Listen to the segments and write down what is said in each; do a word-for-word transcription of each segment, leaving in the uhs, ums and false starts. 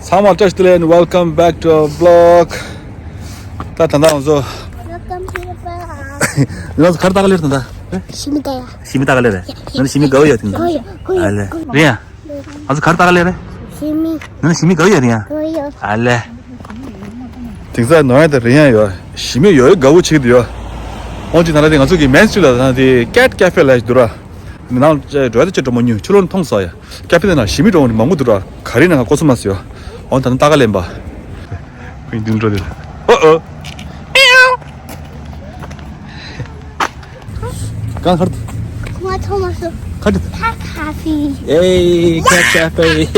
ཚང་མ་བཀྲ་ཤིས་བདེ་ལེགས། Welcome back to our vlog. ད་ད་ད་ང་ཚོ། Welcome to the vlog. ང་ཚོ་ག་རེ་ལྟ་ག་ལེར་ད་ད། ཞི་མི་ལྟ་ཡ། ཞི་མི་ལྟ་ག་ལེར། ང་ཚོ་ཞི་མི་དགའ་བོ་ཡོད་དེ། དགའ་བོ་ཡོད། དགའ་བོ་ཡོད། རེད་ཡ། ང་ཚོ་ག་རེ་ལྟ་ག་ལེར། ཞི་མི། ང་ཚོ་ཞི་མི་དགའ་བོ་ཡོད་རེད་ཡ། དགའ་བོ་ཡོད། ཨ་ལེ། དེང་སང་ནོ་ཡ་དང་རེད་ཡ་ཡོད། ཞི་མི་ཡོད་དགའ་བོ་བྱེད་ཀྱི་འདུག་ཡ། འོན་ཀྱང་ད་ལྟ་དེ་ང་ཚོ་གི་མེན་སི་ཊི་རིཊ་ལ་ད་དེ་ཀེ་ཊི་ཀེ་ཧྥེ་ལ་ཞིག་འདུག་ར། ནང་འགྲོ་ཡ་དེ་ཅི་འགྲོ་མ་ཉུང་ཕྱི་ལོགས་ནས་མཐོང་སོང་ཡ། ཀེ་ཧྥེ་དེ་ན་ཞི་མི་འགྲོ་མང་པོ་འདུག་ར། ག་རེ་ནང་ང་ཀོ་སོ་མ་སོ་ཡ། འོན་ད་ནི་ལྟ་ག་ལེན་པ། ཁོ་འདི་འགྲོ་དེ། ཨོ་ཨོ། གང་ཧར། ང་ཐོ་མ་སོ། ཁ་ཏི། ཁ་ཁ་ཧྥེ། ཨེ་ཁ་ཁ་ཧྥེ།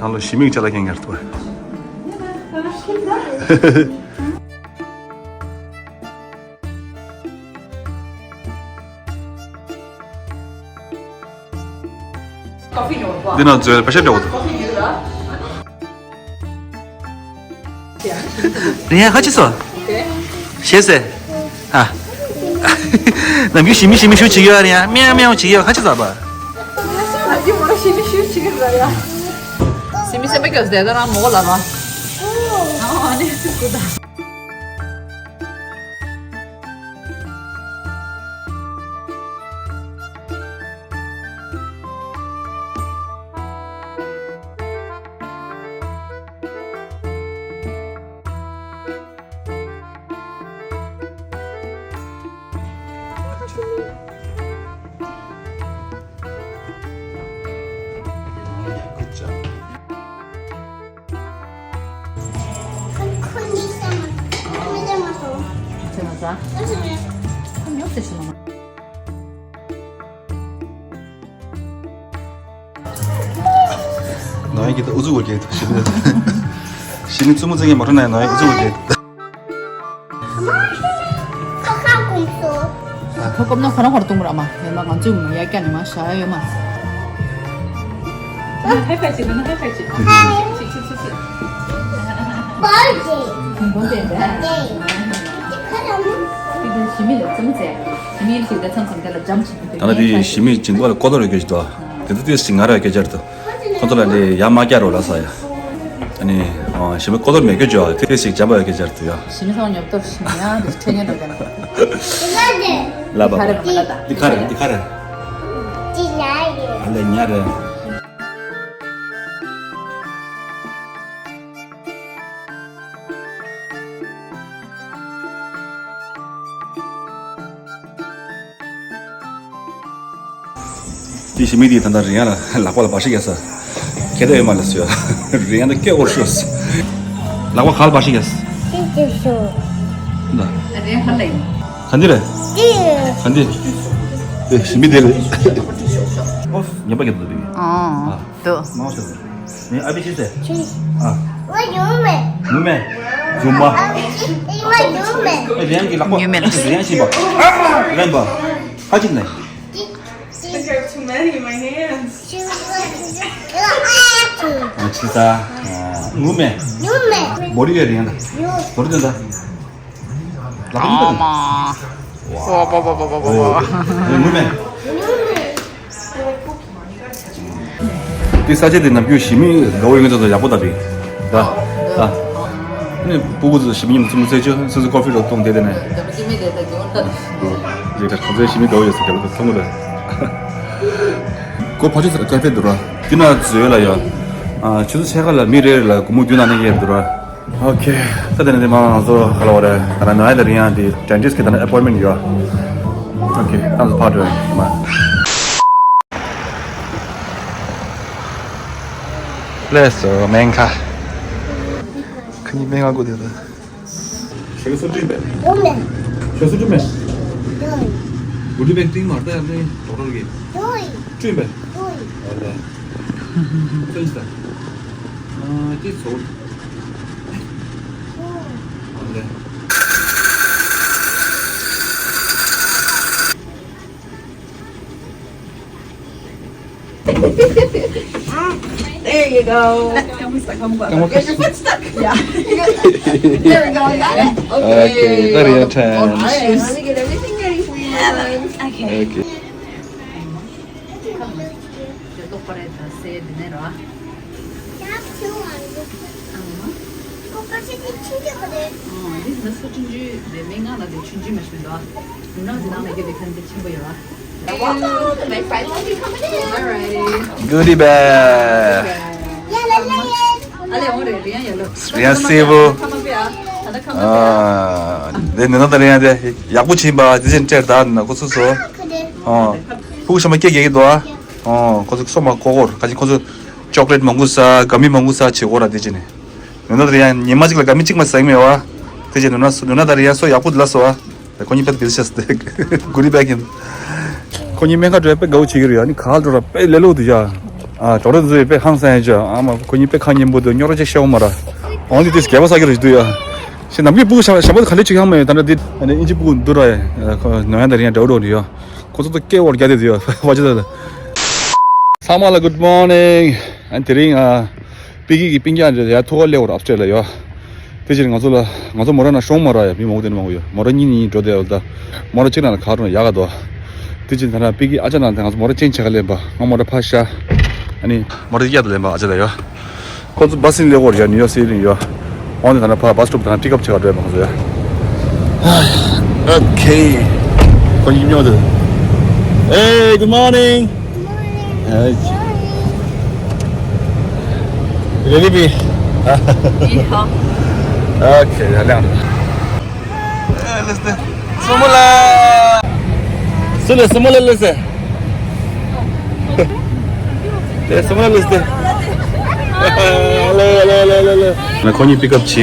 ནང་ལོ་ཞི་མིག་ཅ་ལག་ཁེངས་ངར་ཐུ། འདི་ན་མཛོད་པ་ཤ་འདྲ་བོ་འདུག་རེད་ཡ། ཁ་ཅི་སོ། ཞེས་ཟེར། ཨ། ནམ་རྒྱུན་ཞི་མི་ཞི་མི་ཞུ་བྱེད་ཀྱི་ཡོད་རེད་ཡ། མེའོ་མེའོ་བྱེད་ཀྱི་ཡོད། ཁ་ཅི་ཟ་བ། ཞི་མི་སེམས་པ་སྐྱོ་ཟེར་ད་རང་མོ་གོ་ལ་ར། ཨ་ནི་སུ་གོ་ད། Good job. ནང་གི་ད་ཨུ་ཚུགས་གོ་གེ་ཞི་མི་ཞི་མི་ཙུ་མུ་ཙེ་གི་མ་འགྲོ་ན་ནང་གི་ཨུ་ཚུགས་གོ་གེ། ཁ་ཁ་ཀུང་སོ། ཁོ་ཀོབ་ན་ཁོ་རང་ཁོ་རང་གཏོང་གི་ར་མ་ཡོད་མ། ང་ཚོས་མ་ཡ་ཀྱ་ནི་མ་ཤ་ཡ་ཡོད་མ། ཧའི་ཧའི་བྱེད་ན་ཧའི་ཧའི་བྱེད། ཆི་ཆི་ཆི་ཆི། པར་ཇེ། ཁོང་ཁོང་དེ་འདྲ། ཁ་ར་མ། དེ་དུས་ཞི་མི་ལ་ཙུ་མུ་ཙེ། ཞི་མི་ལ་ཞིག་ད་མཚམས་མཚམས་དེ་ལ་འཇམ་ཆེ། ད་ལྟ་དེ་ཞི་མི་འཇིང་པ་ལ་ཀོ་ཐོར་ཡོད་སྐད་ཆ་འདུག་དེ་ཚོ་ཏོག་ཙམ་ང་ར་སྐད་ཆ་རེད་འདུག་ཁོ་ཚོ་ལ་ལས་ཡ་མ་སྐྱ་རོགས་ལ་ས་ཡ། ཨ་ནི། ཞི་མི་ཀོ་ཐོར་མེད་སྐད་ཆ་ཏོག་ཙམ་འཇམ་པ་ཡོད་སྐད་ཆ་རེད་འདུག་ཡ། ཞི་མི་ཚང་མ་ཉོབ་ཏོར་ཞི་མི་ཡ་དེ་ཁྲེ་ཉན་རོགས་ཀྱང་། ལ་པ། འདི་ཁ་རེད་འདི་ཁ་རེད། འདི་ལ་ཡོད། ཨ་ལས་ཉ་རེད། དེ་ཞི་མི་དེ་ད་ལྟ་རི་ཡང་ལ་ལག་པ་ལ་བ་ཤི་ག་ས། ཁྱེད་ད་ཡོད་མ་ལ་སུ་ཡ། རི་ཡང་ད་སྐད་འོར་ཤོས། ལག་པ་ག་ལ་བ་ཤི་ག་ས། ད། རི་ཡང་ཧ་ལ་ཡིན། ག་འདི་རེད། ག་འདི། དེ་ཞི་མི་དེ་རེད། ཨོ། ཉན་པ་ག་འདུག་དེ། ཨ། ཨ། དུ། མང་ཤོས། ནི་ཨ་བི་ཆི་ཟེར། ཆི། ཨ། ང་ཡུམ་མེ། ཡུམ་མེ། ཡུམ་མ། ཨ་བི་ཆི། ང་ཡུམ་མེ། ཨ་རེང་གི་ལག་པ། ཡུམ་མེ་ལ། རེང་ཤི་པ། རེང་པ། ཨ་ཅིག་ནས། I have too many in my hands. ཨ་ཅི་ད། ཡུམ་མེ། ཡུམ་མེ། བོ་རི་ཡ་རེང་ད། ཡུམ། བོ་རི་ད། ལག་ཨོ་མ། ཨོ་པོ་པོ་པོ་པོ་པོ། ངུ་མེ། དེ་ས་ཆ་དེ་ནམ་རྒྱུན་ཞི་མི་དགའ་བོ་ཡོད་མཁན་ཚོ་ཡག་པོ་ལྟ་བུ། ད། ད། ནི་སྤུ་གུ་ཚོ་ཞི་མི་མཉམ་ཙུམ་ཙེ་ཆོ་སོ་སོ་ཀོ་ཕི་རོ་གཏོང་དེ་དེ་ནས། རེད་ཁོ་ཚོས་ཞི་མི་དགའ་བོ་ཡོད་ཟེར་གྱི་ལ་ཁོ་ཚོ་ངུ་རེད། ཁོ་ཕ་ཆུ་ཚ་ཀ་ཕེ་འདུག་ར། དེ་ན་ཛོལ་ལ་ཡོད། ཆུ་ཚོད་ཕྱེད་ཀ་ལ་མི་རེ་རེ་ལ་སྒོར་མོ་བདུན་ནང་ནས་ཡོད་འདུག་ར། ཨོ་ཁེ། ད་དེ་ནས་དེ་མ་ང་ཚོ་ག་ལ་བ་རེད། ད་ནང་ནང་ཡ་དེ་རིང་ཡང་དེ་ཌེན་ཊིསི་གི་ད་ནང་ཨེ་པོའིན་མེན་ཊི་ཡོད། ཨོ་ཁེ། ད་ང་ཚོ་ཕར་འགྲོ་ཡ་མ། ལས་སོ་མེན་ཁ། ཁ་ཉིན་མེན་ཁ་གོ་དེ་ད། ཞེ་གི་སུ་བསྐྲུན་པས། ཞེ་སུ་བསྐྲུན་པས། འགོ་ཁྲིད་པས་ཏིང་མར་ད་ཡང་ཏིང་ཌོག་ཊར་གི། བསྐྲུན་པས། ཨོ་ལེ། བསྐྲུན་ས། ཨ་ཅི་ཚོ། There you go. Get your foot stuck. Yeah. There we go. Got it. Okay. Okay, very attention. All right. Let me get everything ready for you, my love. Okay. Okay. Come ལྟོགས་པ་རེད་ད་སེ་འདི་ནས་ར། ཡང་ཁྱོད་ང་འདུག་ཨང་། ཁོ་པ་ཆེ་དེ་ཆུང་ཆུང་གི་རེད། ཨང་། འདི་ན་སོ་ཆུང་ཆུང་རེད། མི་ང་ལ་དེ་ཆུང་ཆུང་མ་ཤི་འདུག་ཨ། ནང་དེ་ནང་ལ་རྒྱབ་པའི་ཁན་དེ་ཆེན་པོ་ཡོད་ཨ། Goodie bag. རེད་ཡ་སེ་བོ། ཨ། དེ་ནི་ན་ད་རེད་ཡ་དེ་ཡག་པོ་ཕྱིན་པ་དེ་བཞིན་སྤྲད་ད་ན་ཁོ་སོ་སོ། ཨ། ཕུག་ཤ་མ་སྐྱེ་རྒྱག་གི་འདུག་ཨ། ཨོ། ཁོ་ཚོ་སོ་མ་གོ་གོར་ཁ་ཅིག་ཁོ་ཚོ་ཅོག་ལེཊ་མང་པོ་ཟ། ག་མི་མང་པོ་ཟ་བྱེད་གོ་ར་དེ་ཅི་ནས། ནུ་ན་ད་རེ་ཡང་ཉི་མ་གཅིག་ལ་ག་མི་གཅིག་མ་ཟ་གི་མེད་བ། དེ་ཅི་ནུ་ན་ནུ་ན་ད་རེ་ཡང་སོ་ཡག་པོ་འདི་ལ་སོ་བ། ཁོ་གཉིས་དཔེ་བིལ་ཤེས་ཏེ་གུ་རི་བེག་ཡིན། ཁོ་གཉིས་སྨན་ཁང་འགྲོ་ཡ་དཔེ་དགའ་བོ་བྱེད་ཀྱི་རེད་ཡ། ནི་ག་ལ་འགྲོ་ར་དཔེ་ལེ་ལོ་འདུག་ཡ། ཨ་ཌོག་ཊར་ཚོ་ཡི་དཔེ་ཧང་སང་ཡ་ཅོ། ཨ་མ་ཁོ་གཉིས་དཔེ་ཁ་ཉན་པོ་འདུག་རྙོག་དྲ་ཅིག་བཤད་འོང་མ་ར། འོང་དེ་དུས་སྐལ་བ་ས་ཀྱི་རེད་འདུག་ཡ། ཤི་ནམ་གྱི་སྤུ་གུ་ཞབས་པ་ག་ལེ་ཆུ་ཡང་མ་ཡོད། ད་ནི་འདི་ཨ་ནི་ཨིན་ཇི་སྤུ་གུ་འདུག་ར་ཡ། ཁོ་ནོ་ཡ་ད་རེ་ཡང་འདྲ་བོ་འགྲོ་ཡ། ཁོ་ཚོ་ཏོ་སྐད་འོར་རྒྱག་དེ་དུ་ཡོད་བ་ཅི་ད། ཚང་མ་ལ་good morning། ཨ་དེ་རིང་ཨ་པི་ཀི་གི་སྤུན་ཀྱག་འདྲ་ཡ་ཐུག་ག་སླེབས་འོར་ཨབ་སྟེར་ལ་ཡོད། དེ་ཕྱིར་ང་ཚོ་ལ་ང་ཚོ་མོ་ར་ན་ཤོང་མ་ར་ཡ་མི་མང་པོ་དེ་ནི་མང་པོ་ཡོད། མོ་ར་གཉིས་གཉིས་འགྲོ་དེ་ཡོད་ད། མོ་ར་གཅིག་ན་ལ་ག་རུ་ཡག་ག་དོ། དེ་ཕྱིར་ད་ན་པི་ཀི་ཨ་ཅག་ན་ང་ཚོ་མོ་ར་ཅན་ཆ་ག་ལེན་པ་ང་མོ་ར་ཕ་ཤ། ཨ་ནི་མོ་ར་གཡར་དུ་ལེན་པ་ཨ་ཅག་ལ་ཡོད། ཁོ་ཚོ་བ་སི་ནི་སླེབས་འོར་ཡ་ནིའུ་ཡོག་སི་ཊི་ཡིན་ཡོད། འོན་ཏེ་ད་ལྟ་ཕར་བ་སི་སི་ཊོབ་དང་པིག་ཨབ་བྱེད་ག་འགྲོ་ཡ་མ་ཁོ་ཚོ་ཡ། ཨོ་ཁེ། ཁོ་གཉིས་སྨྱོ་དེ། Hey, good morning. Hey. Ready, B? ཨོ་ཁེ། ཡ་ལེང་། ཨེ་ལེས་ཏེ། སུ་མོ་ལ། སུ་ལ་སུ་མོ་ལ་ལེས་ཏེ། དེ་སུ་མོ་ལ་ལེས་ཏེ། ལེ་ལེ་ལེ་ལེ་ལེ། ང་ཁོ་གཉིས་པིག་ཨབ་བྱས་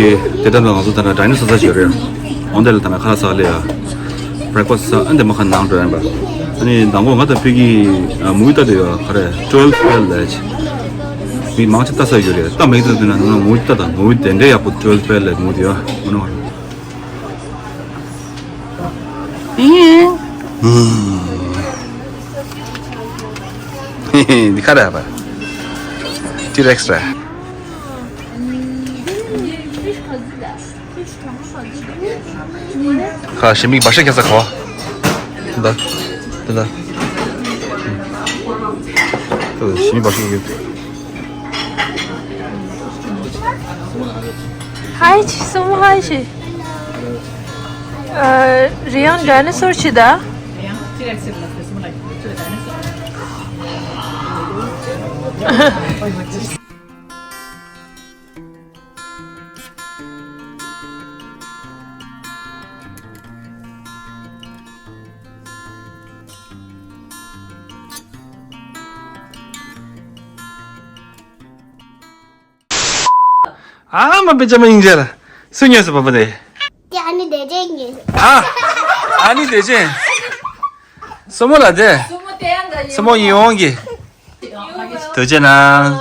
དེ་ལྟར་ལ་ང་ཚོ་ད་ལྟ་ཌའི་ནོ་སོར་ས་ཞིག་རེད། འོན་ཏེ་ལ་ད་ལྟ་ཁ་ལག་ཟ་ལེ་ཡ། བྷེ་རེག་ཕ་སི་ཊི་ཟ་ཨ་འདི་མ་ཁ་ནང་འགྲོ་ཡ་ཡིན་པ། ཨ་ནི་མདང་དགོང་ང་དང་པིག་གིས་མུ་བི་ལྟ་དེ་ཡ་ག་རེ་ཊུ་ཝེལ་ཕེལ་ལས། མི་མང་ཆེ་ལྟ་ས་ཡོད་རེད། ལྟ་མེད་ཀྱི་ལྟ་དུས་ན་ནང་མུ་བི་ལྟ་དང་མུ་བི་དེ་འདྲའི་ཡག་པོ་ཊུ་ཝེལ་ཕེལ་ལས་མུ་བི་དེ་ཡ་མ་ནོར། འདི་ག་རེ་རེད་པ། ཊི་རེག་སི་རེད། ཁ་ཞི་མི་འབའ་ཤ་ཁྱ་ས་ཁ་བ། འདི་འདི་འདི། ཁ་ཞི་མི་འབའ་ཤ་ཁྱ། ཧའི་ཆི་སུ་མོ་ཧའི་ཆི། ཨ། རི་ཡང་ཌའི་ནོ་སོར་ཆི་ད། ཨ་མ་པེ་ཅ་མ་ཡིན་ཟེར། སུ་ཉོས་སོ་པ་པ་དེ། དེ་ཨ་ནི་བདེ་ཆེན་ཉོས། ཨ། ཨ་ནི་བདེ་ཆེན། སོ་མོ་ལ་དེ། སོ་མོ་ཡིན་ཡོང་གི། ཐུགས་རྗེ་གནང་།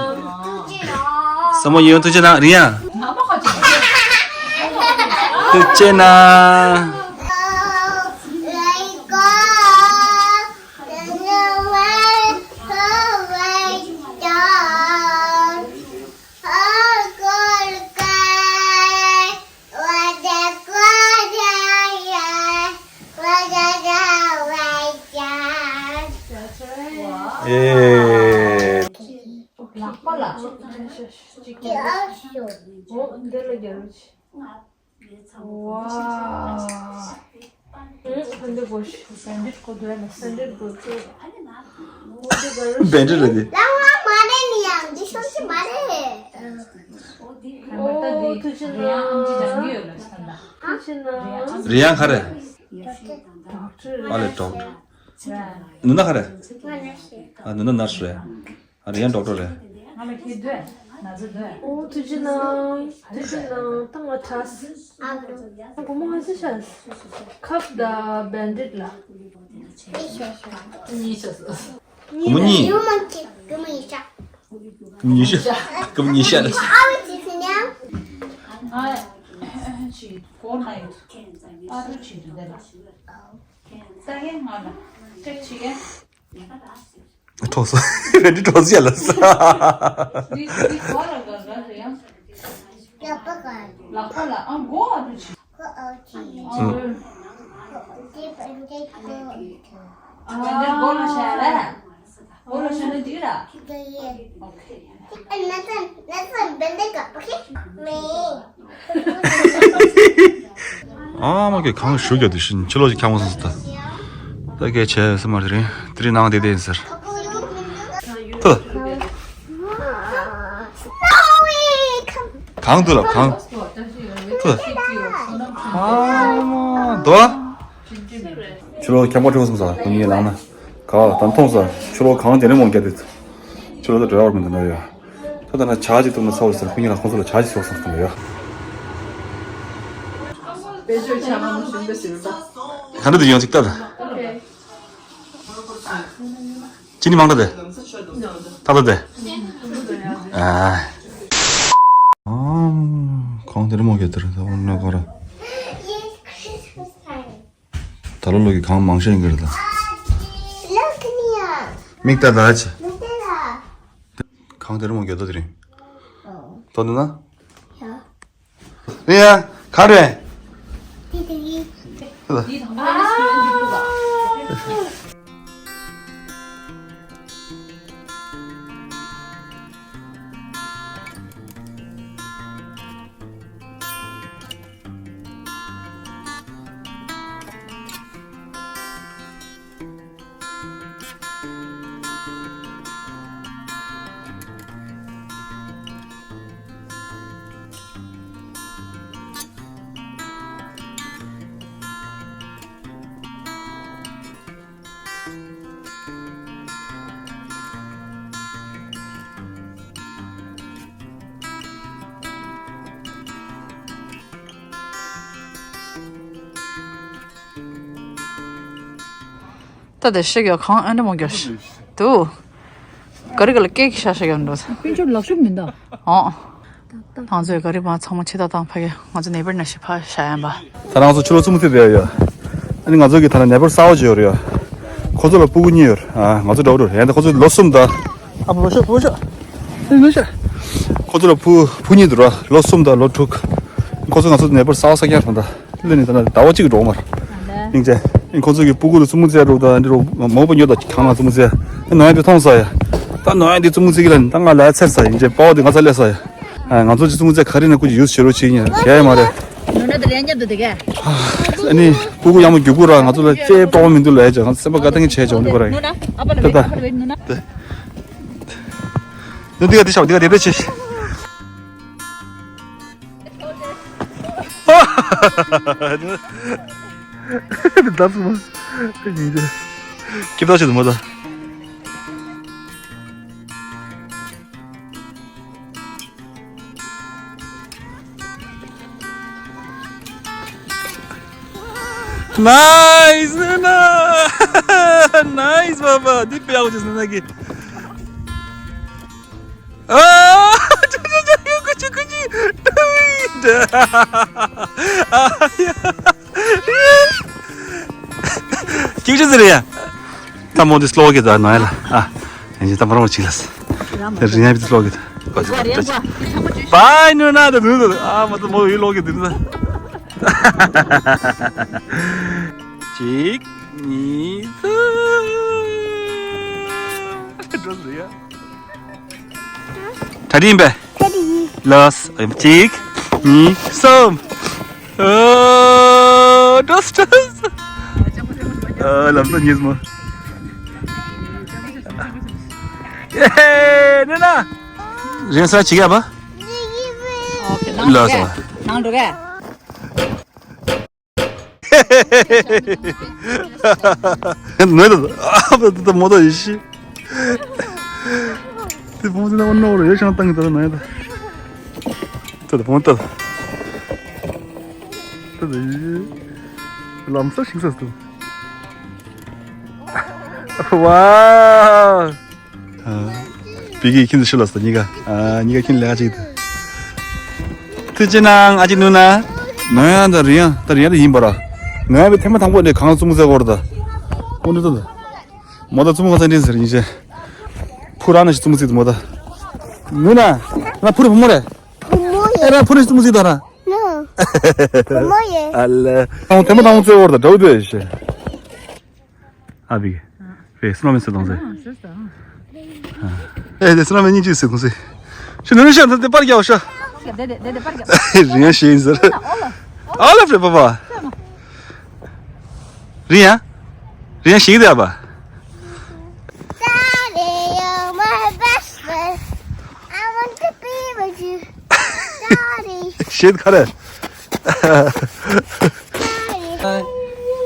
སོ་མོ་ཡིན་ཡོང་ཐུགས་རྗེ་གནང་རི་ཡང་། ཐུགས་རྗེ་གནང་། ལག་པ་ལ། འོ་འདི་ལ་རྒྱལ་རུ་ཆེ། ཝའོ། ཧན་ཌེ་གོ་ཤི། ཧན་ཌེ་གོ་དུ་ན་ཧན་ཌེ་གོ་ཅུ། བེན་ཌེ་ལ་དེ། ལ་ང་མ་རེད་ནི་ཡང་འདི་ཤོང་ཅི་མ་རེད། ཨོ་ཐུགས་རྗེ་གནང་། ཐུགས་རྗེ་གནང་། རི་ཡང་ག་རེ། ཨ་ལེ་ཌོག་ཊར། ནུ་ན་ག་རེ། ཨ་ནུ་ན་ནར་སི་རེད། ཨ་རི་ཡང་ཌོག་ཊར་རེད། ང་ལ་ཁྱེད་འདོད་ན་ཚོ་འདོད། ཨོ་ཐུགས་རྗེ་གནང་། ཐུགས་རྗེ་གནང་། ཏང་བ་ཁྲ་སི། སྒོར་མོ་ང་ཚོ་ཤ་སི། ཁབ་དང་བེན་ཌེ་ཌི་ལ། གཉིས་ཤ་སི། སྒོར་མོ་གཉིས། ཉི་ཤུ། སྐབས་ཉི་ཤུ་ལ། ཨ་ཅི་སྐོར་ན་ཡོད། ཨ་རུ་ཆི་རུ་དེ་ལ། ས་ཡན་ང་ལ་ཅེག་ཆི་ཡན། གྲོགས་སུ་རེ་འདི་གྲོགས་སུ་ཡ་ལ་ས། འདི་འདི་གོ་ལ་ག་ག་རེ་ཡང་། ལག་པ་ལ་ཨ་མགོ་ཨ་རུ་ཆི། ཨ་འདི་གོ་ལ་ཤ་ལ། ཨ་མ་གི་གང་ཞུ་གི་འདུག་ཤིན་ཕྱི་ལོགས་ཀྱི་ཁྱམས་སོང་ཟེར་ད། ད་སྐད་ཆ་སེ་མ་རེད་དེ་རིང་ནང་དེ་དེ་ཡིན་ཟེར། ད། གང་འདུག་ལབ་གང་། ད། ཨ་མ་དོ། ཕྱི་ལོགས་ཁྱམས་པ་ཁྲིད་སོང་ཟེར་ཁོ་གཉིས་ལངས་ན། ག་ད་མཐོང་ས་ཕྱི་ལོགས་གང་དེ་ནས་མོ་རྒྱ་དེ། ཕྱི་ལོགས་ད་འགྲོ་ཡ་བར་མི་འདུག་ན་ཡ། ད་ད་ན་ཇ་ཅིག་བཏུང་ན་ཚ་བར་ཟེར་ཁོ་གཉིས་ལ་ཁོང་ཚོ་ལ་ཇ་ཅིག་ཟོག་སོང་ཟེར་ན་ཡ། དཔེ་བརྗོད་བྱ་མ་མོ་ཞུམ་པའི་ཟེར་བ། ད་འདྲ་དེ་ཡོང་ཅིག་ལྟ་ད། ཅི་ནི་མང་ད་དེ། ད་ད་དེ། ཨ། ཨམ། གང་དེ་རི་མོ་གེ་དེར་ད་འོ་ན་གོ་ར། ད་ལོ་ལོ་གི་གང་མང་ཤོས་ཡིན་གི་རེད་ད། མིག་ལྟ་ད་ཅི། གང་དེ་རི་མོ་གེ་ད་དེ་རིང་། ད་འདི་ན། རེད་ཡ། ག་རེ། ད་དེ་ཤེས་ཀྱི་གང་ཨེ་འདྲ་མོ་རྒྱོ་ཤི་འདུག་ག་རི་ག་ལ་སྐད་ཀྱི་ཤ་ཤ་ཡོད་འགྲོ། དཔལ་འབྱོར་ལག་ཤུབས་མིན་ད། ཨོ། ད་ད། ང་ཚོའི་ག་རི་མ་ཚང་མ་ཆེ་ད་དང་ཕ་གི་ང་ཚོ་ནེ་བར་ན་ཤི་ཕ་ཤ་ཡན་པ། ད་རང་ཚོ་ཕྱི་ལོགས་བཙུན་མོ་ཚོ་བསྡད་ཡོད། ཨ་ནི་ང་ཚོ་གི་ད་ན་ནེ་བར་གསར་པ་ཅིག་ཡོད་རེད་ཡ། ཁོ་ཚོ་ལ་སྤུ་གུ་གཉིས་ཡོད་རེད། ཨ་ང་ཚོ་འདྲ་བོ་རེད་ཡ། ད་ཁོ་ཚོ་ལོ་གསུམ་ད། ཨ་བོ་ཤ་བོ་ཤ། ཨ་མ་ཤ། ཁོ་ཚོ་ལ་བུ་བུ་གཉིས་འདུག་ར་ལོ་གསུམ་ད་ལོ་དྲུག་ཁོ་ཚོ་ང་ཚོ་ནེ་བར་གསར་པ་གསར་རྐྱང་རེད་ད། ལས་ནི་ད་ན་ཟླ་བ་གཅིག་འགྲོ་མར། སྙིང་རྗེ། ཨིན་ཁོ་ཚོ་གི་སྤུ་གུ་ལ་བཙུན་མོ་བཙལ་རོགས་དང་འདི་རོགས་མོ་པ་ཉོ་དང་ཁང་ལ་བཙུན་མོ་བཙལ། ཨིན་ནང་ཡང་འདི་མཐོང་ས་ཡ། ད་ནང་ཡང་འདི་བཙུན་མོ་བཙལ་གི་ལ་ནི་ད་ང་ལ་ཚེར་ས་ཡིན་རྗེ་པའོ་འདི་ང་ཚ་ལས་ས་ཡ། ང་ཚོ་ཅི་བཙུན་མོ་བཙལ་ག་རེ་ནས་ཀུ་ཅི་ཡུས་བྱེད་རོགས་བྱེད་ཉེ་གས་ཡ་མ་རེད། ཨ་ནི་སྤུ་གུ་ཡག་མོ་རྒྱུག་གུ་ར་ང་ཚོ་ལ་ཅེ་པའོ་མི་འདུག་ལ་ཡ་ཅེ་ང་ཚོ་སེམས་པ་དགའ་ཐང་གི་བྱས་ཅེ་འོ་འདི་གོ་ར་ཡིན། ད་ད། ནུ་འདི་ག་འདི་ཤོག་འདི་ག་འདི་འདྲ་ཆེ། འདི་ལྡབ་སོང་། ཉིན་རེ། སྐྱིད་པོ་ཞིག་ཏུ་མོ་ད། Nice, Nuna! Nice, Baba! འདི་དཔེ་ཡག་པོ་བྱས་སོང་ན་གི། ཨ། ཅུ་ཅུ་ཅུ། ཀུ་ཅི་ཀུ་ཅི། ཨ་ཡ། ཀྱིག་ཅི་ཟེར་ཡ། ད་མོ་འདི་སློག་གི་ད་ནོ་ཡ་ལ། ཨ། ཡིན་ཅི་ད་མ་རང་བ་ཅིག་ལ། ད་རིང་ཡ་བི་ད་སློག་གི་ད། Bye, Nuna. ད་ནུ་ད། ཨ་མ་ད་མོ་ཡི་སློག་གི་འདི་ད། གཅིག་གཉིས། གྲ་སྒྲིག་ཡིན་པས། ལགས། གཅིག་གཉིས། གསུམ། ཨོ། གྲ་སྒྲིག་ཨ། ལམ་སང་ཉིས་མོ། ཨེ། ནུ་ན། རེད་ས་ཅིག་ཡ་པ། ལགས་སོ། ནང་འགྲོ་གས། ནོ་ད། ཨ་ད་ད་མོ་ད་ཡི་ཤི། དེ་བོང་ཚེ་ན་བ་ནོ་རེ་ཡོད་ཤང་ཏང་ད་ནོ་ད། ད་ད་བོང་ད། ད་ད་ཡི། ལམ་ས་ཤིང་ས་སུ། ཝའོ། བི་ཀི་ཁྱིམ་དུ་ཤི་ལ་སོ་གཉིས་ཀ། ཨ། གཉིས་ཀ་ཁྱིམ་ལས་ཀ་ཅིག་ཏུ། ཐུགས་རྗེ་གནང་ཨ་ཅེ་ནུ་ན། ནོ་ཡང་ད་རི་ཡང་ད་རི་ཡང་ད་ཡིན་པ་ར། ནོ་ཡང་བི་ཐེངས་མ་དང་པོ་འདྲེ་གང་ལ་བཙུན་མོ་བཙལ་གོ་ར་ད། འོ་འདྲ་ད། མོ་ད་བཙུན་མོ་ག་ཚ་འདྲེ་ཟེར་ཡིན་ཅེ། ཕུ་ར་ན་ཞིག་བཙུན་མོ་བཙལ་ད་མོ་ད། ནུ་ན། ང་ཕུ་ར་བུ་མོ་རེད། བུ་མོ་ཡིན། ཨེ་ར་ཕུ་ར་ཞིག་བཙུན་མོ་བཙལ་ད་ར། ནུ། བུ་མོ་ཡིན། ཨ་ལེ། ཐེངས་མ་དང་པོ་བཙལ་གོ་ར་ད་འདྲ་བོ་འདྲ་ཡིན་ཅེ། ཨ་བི། བེ་སི་ནོ་མེན་སི་དང་ཟེ། ཨ། སེ་ས། ཨེ་དེ་སུ་ན་མེ་ཉིན་ཅིག་སུ་ཁུང་སེ། ཤི་ནུ་ནུ་ཤ་འདི་དེ་པར་རྒྱག་ཤ། རེ་ཡ་ཤེས་ཟེར། ཨོ་ལ་ཕྲེ་པ་པ། རེ་ཡ། རེ་ཡ་ཤེས་དེ་ཨ་པ། Daddy, you're my best friend. I want to be with you. Daddy, ཤེས་ག་རེ། Daddy.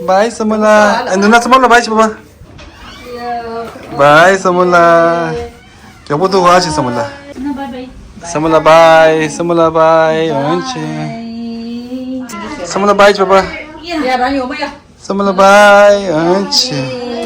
བའི་སམ་བྷོ་ལ། ཨ་ནུ་ན་སམ་བྷོ་ལ་བའི་ཤི་པ་པ། བའི་སམ་བྷོ་ལ། ཡག་པོ་འདུག་བ་ཤི་སམ་བྷོ་ལ། སམ་བྷོ་ལ་བའི། སམ་བྷོ་ལ་བའི་འོན་ཆེ། སམ་བྷོ་ལ་བའི་ཤི་པ་པ། སམ་བྷོ་ལ་བའི་འོན་ཆེ།